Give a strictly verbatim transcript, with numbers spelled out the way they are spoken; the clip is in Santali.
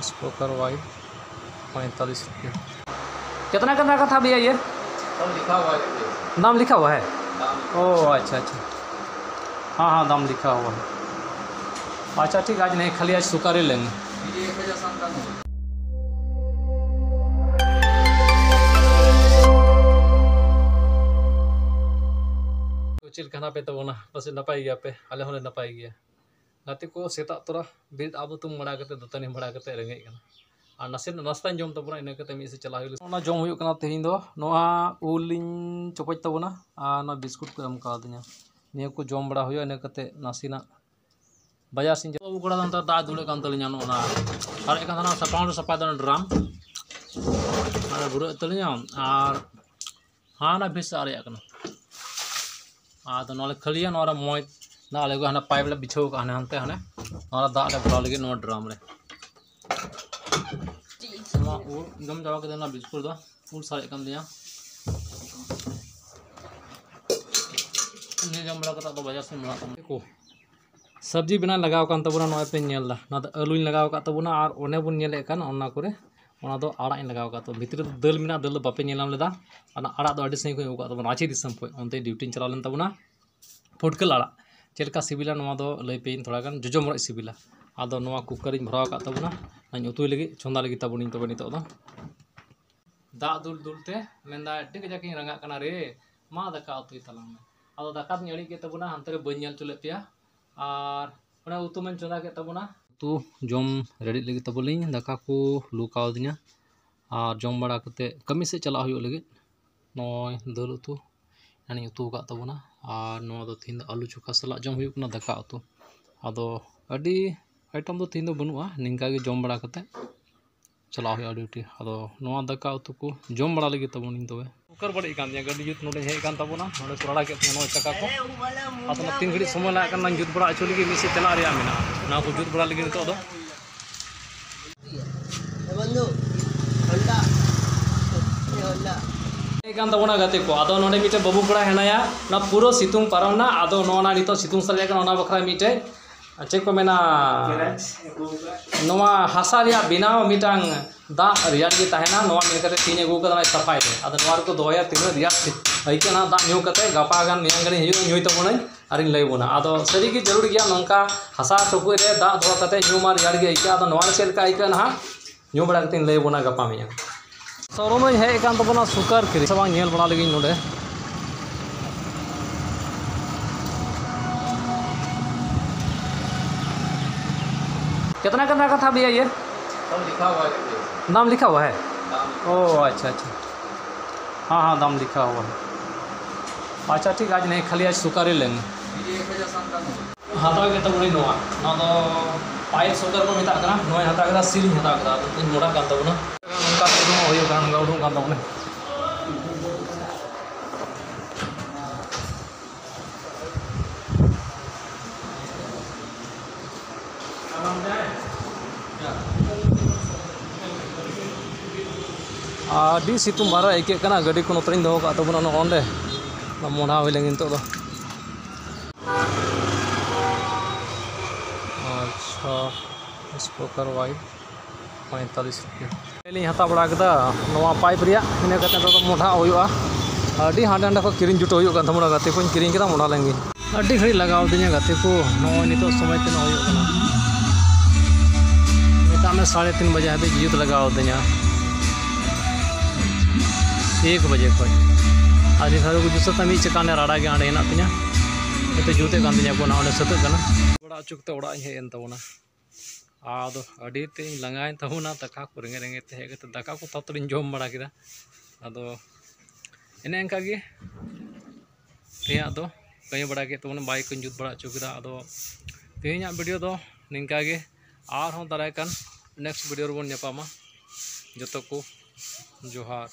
स्पोकर वाइफ पैंतालीस रुपये। कितना करने का था भैया ये? सब लिखा हुआ है। नाम लिखा हुआ है? नाम लिखा। ओ, अच्छा, अच्छा। हाँ, हाँ, दाम लिखा हुआ है। अच्छा, ठीक, आज नहीं, खाली आज सुकारी लेंगे। ये एक हज़ार सात का नोट। ᱪᱮᱫ ᱞᱮᱠᱟ ᱦᱮᱱᱟᱜ ᱯᱮ ᱛᱟᱵᱚᱱᱟ? ᱯᱟᱥᱮᱡ ᱱᱟᱯᱟᱭ ᱜᱮᱭᱟ ᱯᱮ, ᱟᱞᱮ ᱦᱚᱸᱞᱮ ᱱᱟᱯᱟᱭ ᱜᱮᱭᱟ᱾ ᱜᱟᱛᱮ ᱠᱚ, ᱥᱮᱛᱟᱜ ᱛᱚᱨᱟ ᱵᱮᱨᱮᱫ ᱟᱵ ᱦᱩᱛᱩᱢ ᱵᱟᱲᱟ ᱠᱟᱛᱮ, ᱫᱟᱹᱛᱟᱹᱱᱤ ᱵᱟᱲᱟ ᱠᱟᱛᱮ ᱨᱮᱸᱜᱮᱡ ᱠᱟᱱᱟ᱾ ᱟᱨ ᱱᱟᱥᱮ ᱱᱟᱥᱛᱟᱧ ᱡᱚᱢ ᱛᱟᱵᱚᱱᱟ, ᱤᱱᱟᱹ ᱠᱟᱛᱮ ᱢᱤᱫ ᱥᱮᱫ ᱪᱟᱞᱟᱜ ᱦᱩᱭᱩᱜ ᱞᱟᱹᱜᱤᱫ᱾ ᱚᱱᱟ ᱡᱚᱢ ᱦᱩᱭᱩᱜ ᱠᱟᱱᱟ ᱛᱮᱦᱮᱧ ᱫᱚ᱾ ᱱᱚᱣᱟ ᱩᱞ ᱤᱧ ᱪᱚᱯᱚᱡ ᱛᱟᱵᱚᱱᱟ ᱟᱨ ᱱᱚᱣᱟ ᱵᱤᱥᱠᱩᱴ ᱠᱚ ᱮᱢ ᱠᱟᱣᱫᱤᱧᱟ᱾ ᱱᱤᱭᱟᱹ ᱠᱚ ᱡᱚᱢ ᱵᱟᱲᱟ ᱦᱩᱭᱩᱜᱼᱟ, ᱤᱱᱟᱹ ᱠᱟᱛᱮ ᱱᱟᱥᱮᱱᱟᱜ ᱵᱟᱡᱟᱨ ᱥᱮᱫ ᱤᱧ ᱪᱟᱞᱟᱜᱼᱟ᱾ ᱵᱟᱹᱵᱩ ᱠᱚᱲᱟ ᱫᱚ ᱱᱮᱛᱟᱨ ᱫᱟᱜ ᱫᱩᱞᱮᱫ ᱠᱟᱱ ᱛᱟᱹᱞᱤᱧᱟ, ᱱᱚᱜᱼᱚ ᱱᱟ ᱟᱨᱮᱡ ᱠᱟᱱ ᱛᱟᱦᱮᱱᱟ, ᱥᱟᱯᱷᱟ ᱦᱚᱸ ᱥᱟᱯᱷᱟᱭ ᱛᱟᱦᱮᱱᱟ ᱰᱨᱟᱢ, ᱟᱨ ᱵᱷᱩᱨᱟᱹᱜ ᱛᱟᱹᱞᱤᱧᱟ᱾ ᱟᱨ ᱦᱟᱱᱟ ᱵᱮᱥ ᱟᱨᱮᱡᱟᱜ ᱠᱟᱱᱟ᱾ ᱟᱫᱚ ᱱᱚᱣᱟ ᱞᱮ ᱠᱷᱟᱹᱞᱤᱭᱟ, ᱱᱚᱣᱟ ᱨᱮ ᱢᱚᱡᱽ ᱫᱟᱜ ᱞᱮ ᱟᱹᱜᱩᱭᱟ, ᱦᱟᱱᱟ ᱯᱟᱭᱤᱯ ᱞᱮ ᱵᱤᱪᱷᱟᱹᱣ ᱠᱟᱜᱼᱟ ᱦᱟᱱᱮ ᱦᱟᱱᱛᱮ, ᱦᱟᱱᱮ ᱱᱚᱣᱟ ᱨᱮ ᱫᱟᱜ ᱞᱮ ᱵᱷᱚᱨᱟᱣ ᱞᱟᱹᱜᱤᱫ ᱱᱚᱣᱟ ᱰᱨᱟᱢ ᱨᱮ᱾ ᱱᱚᱣᱟ ᱩᱞ ᱡᱚᱢ ᱪᱟᱵᱟ ᱠᱟᱛᱮ ᱱᱚᱣᱟ ᱵᱤᱥᱠᱩᱴ ᱫᱚ ᱩᱞ ᱥᱟᱨᱮᱡ ᱠᱟᱱ ᱛᱤᱧᱟ᱾ ᱱᱤᱭᱟᱹ ᱡᱚᱢ ᱵᱟᱲᱟ ᱠᱟᱛᱮ ᱟᱫᱚ ᱵᱟᱡᱟᱨ ᱥᱮᱫ ᱢᱮᱱᱟᱜ ᱛᱟᱵᱚᱱᱟ᱾ ᱠᱚ ᱥᱚᱵᱽᱡᱤ ᱵᱮᱱᱟᱣ ᱞᱟᱜᱟᱣ ᱠᱟᱱ ᱛᱟᱵᱚᱱᱟ, ᱱᱚᱜᱼᱚᱭ ᱯᱮ ᱧᱮᱞ ᱮᱫᱟ, ᱱᱚᱣᱟ ᱫᱚ ᱟᱹᱞᱩᱧ ᱞᱟᱜᱟᱣ ᱟᱠᱟᱫ ᱛᱟᱵᱚᱱᱟ ᱟᱨ ᱚᱱᱮ ᱵᱚᱱ ᱧᱮᱞᱮᱫ ᱠᱟᱱ ᱚᱱᱟ ᱠᱚᱨᱮ ᱚᱱᱟ ᱫᱚ ᱟᱲᱟᱜ ᱤᱧ ᱞᱟᱜᱟᱣ ᱟᱠᱟᱫ ᱛᱟᱵᱚᱱᱟ᱾ ᱵᱷᱤᱛᱨᱤ ᱨᱮ ᱫᱟᱹᱞ ᱢᱮᱱᱟᱜᱼᱟ, ᱫᱟᱹᱞ ᱫᱚ ᱵᱟᱯᱮ ᱧᱮᱞ ᱧᱟᱢ ᱞᱮᱫᱟ, ᱚᱱᱟ ᱟᱲᱟᱜ ᱫᱚ ᱟᱹᱰᱤ ᱥᱟᱺᱜᱤᱧ ᱠᱷᱚᱱ ᱤᱧ ᱟᱹᱜᱩ ᱟᱠᱟᱫ ᱛᱟᱵᱚᱱᱟ, ᱨᱟᱸᱪᱤ ᱫᱤᱥᱚᱢ ᱠᱷᱚᱱ᱾ ᱚᱱᱛᱮ ᱰᱤᱭᱩᱴᱤᱧ ᱪᱟᱞᱟᱣ ᱞᱮᱱ ᱛᱟᱵᱚᱱᱟ᱾ ᱯᱷᱩᱴᱠᱟᱹᱞ ᱟᱲᱟᱜ ᱪᱮᱫ ᱞᱮᱠᱟ ᱥᱤᱵᱤᱞᱟ, ᱱᱚᱣᱟ ᱫᱚ ᱞᱟᱹᱭ ᱯᱮᱭᱟᱹᱧ ᱛᱷᱚᱲᱟ ᱜᱟᱱ᱾ ᱡᱚᱡᱚ ᱢᱚᱨᱚᱡ ᱥᱤᱵᱤᱞᱟ᱾ ᱟᱫᱚ ᱱᱚᱣᱟ ᱠᱩᱠᱟᱨ ᱤᱧ ᱵᱷᱚᱨᱟᱣ ᱟᱠᱟᱫ ᱛᱟᱵᱚᱱᱟ, ᱚᱱᱟᱧ ᱩᱛᱩᱭ ᱞᱟᱹᱜᱤᱫ, ᱪᱚᱸᱫᱟ ᱞᱟᱹᱜᱤᱫ ᱛᱟᱵᱚᱱᱤᱧ ᱛᱚᱵᱮ ᱱᱤᱛᱚᱜ ᱫᱚ᱾ ᱫᱟᱜ ᱫᱩᱞ ᱫᱩᱞ ᱛᱮ ᱢᱮᱱᱫᱟ, "ᱟᱹᱰᱤ ᱠᱟᱡᱟᱠ ᱤᱧ ᱨᱟᱸᱜᱟᱜ ᱠᱟᱱᱟ ᱨᱮ, ᱢᱟ ᱫᱟᱠᱟ ᱩᱛᱩᱭ ᱛᱟᱞᱟᱝ ᱢᱮ᱾" ᱟᱫᱚ ᱫᱟᱠᱟ ᱫᱚᱧ ᱟᱹᱬᱤᱡ ᱠᱮᱫ ᱛᱟᱵᱚᱱᱟ, ᱦᱟᱱᱛᱮ ᱨᱮ ᱵᱟᱹᱧ ᱧᱮᱞ ᱦᱚᱪᱚ ᱞᱮᱫ ᱯᱮᱭᱟ᱾ ᱟᱨ ᱚᱱᱟ ᱩᱛᱩ ᱢᱟᱧ ᱪᱚᱸᱫᱟ ᱠᱮᱫ ᱛᱟᱵᱚᱱᱟ᱾ ᱩᱛᱩ ᱡᱚᱢ ᱨᱮᱰᱤ ᱞᱟᱹᱜᱤᱫ ᱛᱟᱵᱚᱞᱤᱧ, ᱫᱟᱠᱟ ᱠᱚ ᱞᱩ ᱠᱟᱣᱫᱤᱧᱟ᱾ ᱟᱨ ᱡᱚᱢ ᱵᱟᱲᱟ ᱠᱟᱛᱮ ᱠᱟᱹᱢᱤ ᱥᱮᱫ ᱪᱟᱞᱟᱜ ᱦᱩᱭᱩᱜ ᱞᱟᱹᱜᱤᱫ᱾ ᱱᱚᱜᱼᱚᱭ ᱫᱟᱹᱞ ᱩᱛᱩ ᱮᱱᱟᱱᱤᱧ ᱩᱛᱩ ᱟᱠᱟᱫ ᱛᱟᱵᱚᱱᱟ᱾ ᱟᱨ ᱱᱚᱣᱟ ᱫᱚ ᱛᱤᱦᱤᱧ ᱫᱚ ᱟᱹᱞᱩ ᱪᱳᱠᱷᱟ ᱥᱟᱞᱟᱜ ᱡᱚᱢ ᱦᱩᱭᱩᱜ ᱠᱟᱱᱟ ᱫᱟᱠᱟ ᱩᱛᱩ᱾ ᱟᱫᱚ ᱟᱹᱰᱤ ᱟᱭᱴᱮᱢ ᱫᱚ ᱛᱤᱦᱤᱧ ᱫᱚ ᱵᱟᱹᱱᱩᱜᱼᱟ, ᱱᱤᱝᱠᱟ ᱜᱮ ᱡᱚᱢ ᱵᱟᱲᱟ ᱠᱟᱛᱮ ᱪᱟᱞᱟᱣ ᱦᱩᱭᱩᱜᱼᱟ ᱰᱤᱭᱩᱴᱤ᱾ ᱟᱫᱚ ᱱᱚᱣᱟ ᱫᱟᱠᱟ ᱩᱛᱩ ᱠᱚ ᱡᱚᱢ ᱵᱟᱲᱟ ᱞᱟᱹᱜᱤᱫ ᱛᱟᱵᱚᱱ ᱤᱧ ᱛᱚᱵᱮ᱾ ᱠᱩᱠᱟᱨ ᱵᱟᱹᱲᱤᱡ ᱟᱠᱟᱱ ᱛᱤᱧᱟ, ᱜᱟᱹᱰᱤ ᱡᱩᱛ ᱱᱚᱰᱮᱧ ᱦᱮᱡ ᱟᱠᱟᱱ ᱛᱟᱵᱚᱱᱟ, ᱱᱚᱰᱮ ᱠᱚ ᱨᱟᱲᱟ ᱠᱮᱫ ᱛᱤᱧᱟ ᱱᱚᱣᱟ ᱪᱟᱠᱟ ᱠᱚ᱾ ᱟᱫᱚ ᱛᱤᱱ ᱜᱷᱟᱹᱲᱤᱡ ᱥᱚᱢᱚᱭ ᱞᱟᱜᱟᱜ ᱠᱟᱱᱟ, ᱡᱩᱛ ᱵᱟᱲᱟ ᱦᱚᱪᱚ ᱞᱟᱹᱜᱤᱫ ᱢᱤᱫ ᱥᱮᱫ ᱪᱟᱞᱟᱜ ᱨᱮᱭᱟᱜ ᱢᱮᱱᱟᱜᱼᱟ, ᱱᱚᱣᱟ ᱠᱚ ᱡᱩᱛ ᱵᱟᱲᱟ ᱞᱟᱹᱜᱤᱫ ᱱᱤᱛᱚᱜ ᱫᱚ᱾ ᱦᱮᱡ ᱠᱟᱱ ᱛᱟᱵᱚᱱᱟ ᱜᱟᱛᱮ ᱠᱚ, ᱟᱫᱚ ᱱᱚᱰᱮ ᱢᱤᱫᱴᱮᱱ ᱵᱟᱹᱵᱩ ᱠᱚᱲᱟ ᱦᱮᱱᱟᱭᱟ, ᱚᱱᱟ ᱯᱩᱨᱟᱹ ᱥᱤᱛᱩᱝ ᱯᱟᱨᱚᱢ ᱱᱟ, ᱟᱫᱚ ᱱᱚᱣᱟ ᱱᱤᱛᱚᱜ ᱥᱤᱛᱩᱝ ᱥᱟᱨᱮᱡ ᱠᱟᱱᱟ, ᱚᱱᱟ ᱵᱟᱠᱷᱨᱟ ᱢᱤᱫᱴᱮᱡ ᱪᱮᱫ ᱠᱚ ᱢᱮᱱᱟ, ᱱᱚᱣᱟ ᱦᱟᱥᱟ ᱨᱮᱭᱟᱜ ᱵᱮᱱᱟᱣ ᱢᱤᱫᱴᱟᱝ ᱫᱟᱜ ᱨᱮᱭᱟᱲ ᱜᱮ ᱛᱟᱦᱮᱱᱟ, ᱱᱚᱣᱟ ᱢᱮᱱ ᱠᱟᱛᱮ ᱛᱤᱦᱤᱧ ᱟᱹᱜᱩ ᱠᱟᱫᱟ ᱱᱚᱜᱼᱚᱭ ᱥᱟᱯᱷᱟᱭ ᱛᱮ᱾ ᱟᱫᱚ ᱱᱚᱣᱟ ᱨᱮᱠᱚ ᱫᱚᱦᱚᱭᱟ, ᱛᱤᱱᱟᱹᱜ ᱨᱮᱭᱟᱲ ᱟᱹᱭᱠᱟᱹᱜᱼᱟ ᱱᱟᱦᱟᱜ ᱫᱟᱜ ᱧᱩ ᱠᱟᱛᱮ, ᱜᱟᱯᱟ ᱜᱟᱱ ᱢᱮᱭᱟᱝ ᱜᱟᱱᱤᱧ ᱦᱤᱡᱩᱜᱼᱟ, ᱧᱩᱭ ᱛᱟᱵᱚᱱᱟᱹᱧ ᱟᱨᱤᱧ ᱞᱟᱹᱭ ᱟᱵᱚᱱᱟ᱾ ᱟᱫᱚ ᱥᱟᱹᱨᱤ ᱜᱮ ᱡᱟᱹᱨᱩᱲ ᱜᱮᱭᱟ ᱱᱚᱝᱠᱟ ᱦᱟᱥᱟ ᱴᱩᱠᱩᱡ ᱨᱮ ᱫᱟᱜ ᱫᱚᱦᱚ ᱠᱟᱛᱮ ᱧᱩ ᱢᱟ, ᱨᱮᱭᱟᱲ ᱜᱮ ᱟᱹᱭᱠᱟᱹᱜᱼᱟ᱾ ᱟᱫᱚ ᱱᱚᱣᱟ ᱨᱮ ᱪᱮᱫ ᱞᱮᱠᱟ ᱟᱹᱭᱠᱟᱹᱜᱼᱟ ᱱᱟᱦᱟᱜ ᱧᱩ ᱵᱟᱲᱟ ᱠᱟᱛᱮᱧ ᱞᱟᱹᱭ ᱟᱵᱚᱱᱟ ᱜᱟᱯᱟ ᱢᱮᱭᱟᱝ᱾ ᱥᱳᱨᱩᱢ ᱨᱤᱧ ᱦᱮᱡ ᱟᱠᱟᱱ ᱛᱟᱵᱚᱱᱟ ᱥᱩᱠᱟᱨ ᱠᱤᱨᱤᱧ, ᱥᱮ ᱵᱟᱝ ᱧᱮᱞ ᱵᱟᱲᱟ ᱞᱮᱜᱤᱧ ᱱᱚᱰᱮ᱾ कितना करने का था भैया ये? सब लिखा हुआ है देखिए। दाम लिखा हुआ है? दाम। ओ, अच्छा, अच्छा। हाँ, हाँ, दाम लिखा हुआ है। अच्छा, ठीक, आज नहीं, खाली आज सुकारी लेंगे। ये एक हज़ार संतानवे। ᱦᱟᱛᱟᱣ ᱠᱮᱫ ᱛᱟᱵᱚᱱᱟᱹᱧ ᱱᱚᱣᱟ, ᱱᱚᱣᱟ ᱫᱚ ᱯᱟᱭᱤᱯ ᱥᱚᱠᱟᱨ ᱠᱚ ᱢᱮᱛᱟᱜ ᱠᱟᱱᱟ᱾ ᱱᱚᱣᱟᱧ ᱦᱟᱛᱟᱣ ᱠᱮᱫᱟ, ᱥᱤᱞᱤᱧ ᱦᱟᱛᱟᱣ ᱠᱮᱫᱟ, ᱟᱫᱚ ᱛᱤᱧ ᱢᱚᱰᱟᱜ ᱠᱟᱱ ᱛᱟᱵᱚᱱᱟ᱾ ᱱᱚᱝᱠᱟ ᱩᱰᱩᱝ ᱦᱚᱸ ᱦᱩᱭᱩᱜ ᱠᱟᱱᱟ, ᱱᱚᱝᱠᱟ ᱩᱰᱩᱝ ᱠᱟᱱ ᱛᱟᱵᱚᱱᱟ᱾ ᱟᱹᱰᱤ ᱥᱤᱛᱩᱝ ᱵᱟᱨᱟ ᱟᱹᱭᱠᱟᱹᱜ ᱠᱟᱱᱟ᱾ ᱜᱟᱹᱰᱤ ᱠᱚ ᱱᱚᱛᱮᱨᱤᱧ ᱫᱚᱦᱚ ᱠᱟᱜ ᱛᱟᱵᱚᱱᱟ ᱱᱚᱜᱼᱚ ᱱᱚᱸᱰᱮ, ᱢᱚᱰᱷᱟ ᱦᱩᱭ ᱞᱮᱱ ᱜᱮ ᱱᱤᱛᱚᱜ ᱫᱚ᱾ ᱟᱪᱪᱷᱟ, ᱥᱯᱳᱠᱟᱨ ᱣᱟᱭᱤᱰ ᱯᱚᱸᱭᱛᱟᱞᱤᱥ ᱨᱩᱯᱤᱭᱟ᱾ ᱞᱤᱧ ᱦᱟᱛᱟᱣ ᱵᱟᱲᱟ ᱠᱮᱫᱟ ᱱᱚᱣᱟ ᱯᱟᱭᱤᱯ ᱨᱮᱭᱟᱜ, ᱤᱱᱟᱹ ᱠᱟᱛᱮ ᱱᱤᱛᱚᱜ ᱫᱚ ᱢᱚᱰᱷᱟ ᱦᱩᱭᱩᱜᱼᱟ᱾ ᱟᱹᱰᱤ ᱦᱟᱸᱰᱮ ᱱᱟᱸᱰᱮ ᱠᱷᱚᱱ ᱠᱤᱨᱤᱧ ᱡᱩᱴᱟᱹᱣ ᱦᱩᱭᱩᱜ ᱠᱟᱱ ᱛᱟᱵᱚᱱᱟ, ᱜᱟᱛᱮ ᱠᱚᱧ ᱠᱤᱨᱤᱧ ᱠᱮᱫᱟ, ᱢᱚᱰᱷᱟ ᱞᱮᱱ ᱜᱤᱧ᱾ ᱟᱹᱰᱤ ᱜᱷᱟᱹᱲᱤᱡ ᱞᱟᱜᱟᱣ ᱟᱹᱫᱤᱧᱟ ᱜᱟᱛᱮ ᱠᱚ, ᱱᱚᱜᱼᱚᱭ ᱱᱤᱛᱚᱜ ᱥᱚᱢᱚᱭ ᱛᱤᱱᱟᱹᱜ ᱦᱩᱭᱩᱜ ᱠᱟᱱᱟ, ᱢᱮᱛᱟᱜ ᱢᱮ ᱥᱟᱲᱮ ᱛᱤᱱ ᱵᱟᱡᱮ ᱦᱟᱹᱵᱤᱡ ᱡᱩᱛ ᱞᱟᱜᱟᱣ ᱟᱹᱫᱤᱧᱟ, ᱮᱠ ᱵᱟᱡᱮ ᱠᱷᱚᱱ᱾ ᱟᱨ ᱱᱤᱛ ᱦᱟᱹᱵᱤᱡ ᱠᱚ ᱡᱩᱛ ᱥᱟᱹᱛᱟ, ᱢᱤᱫ ᱪᱟᱠᱟ ᱚᱸᱰᱮ ᱨᱟᱲᱟ ᱜᱮ ᱦᱟᱸᱰᱮ ᱦᱮᱱᱟᱜ ᱛᱤᱧᱟ, ᱱᱤᱛᱚᱜ ᱡᱩᱛᱮᱫ ᱠᱟᱱ ᱛᱤᱧᱟ ᱠᱚ, ᱱᱚᱜᱼᱚᱭ ᱥᱟᱹᱛᱟᱹᱜ ᱠᱟᱱᱟ᱾ ᱵᱟᱲᱟ ᱦᱚᱪᱚ ᱠᱟᱛᱮ ᱚᱲᱟᱜ ᱤᱧ ᱦᱮᱡ ᱮᱱ ᱛᱟᱵᱚᱱᱟ᱾ ᱟᱫᱚ ᱟᱹᱰᱤ ᱛᱮᱫ ᱤᱧ ᱞᱟᱸᱜᱟᱭᱮᱱ ᱛᱟᱵᱚᱱᱟ, ᱫᱟᱠᱟ ᱠᱚ ᱨᱮᱸᱜᱮᱡ ᱨᱮᱸᱜᱮᱡ ᱛᱮ ᱦᱮᱡ ᱠᱟᱛᱮ ᱫᱟᱠᱟ ᱠᱚ ᱛᱟᱲᱟᱛᱟᱲᱤᱧ ᱡᱚᱢ ᱵᱟᱲᱟ ᱠᱮᱫᱟ᱾ ᱟᱫᱚ ᱮᱱᱮ ᱮᱱᱠᱟ ᱜᱮ ᱛᱮᱦᱮᱧᱟᱜ ᱫᱚ ᱠᱟᱹᱢᱤ ᱵᱟᱲᱟ ᱠᱮᱫ ᱛᱟᱵᱚᱱᱟ, ᱵᱟᱭᱤᱠ ᱠᱚᱧ ᱡᱩᱛ ᱵᱟᱲᱟ ᱦᱚᱪᱚ ᱠᱮᱫᱟ᱾ ᱟᱫᱚ ᱛᱮᱦᱮᱧᱟᱜ ᱵᱷᱤᱰᱤᱭᱳ ᱫᱚ ᱱᱤᱝᱠᱟ ᱜᱮ, ᱟᱨᱦᱚᱸ ᱫᱟᱨᱟᱭ ᱠᱟᱱ ᱱᱮᱠᱥᱴ ᱵᱷᱤᱰᱤᱭᱳ ᱨᱮᱵᱚᱱ ᱧᱟᱯᱟᱢᱟ᱾ ᱡᱚᱛᱚ ᱠᱚ ᱡᱚᱦᱟᱨ᱾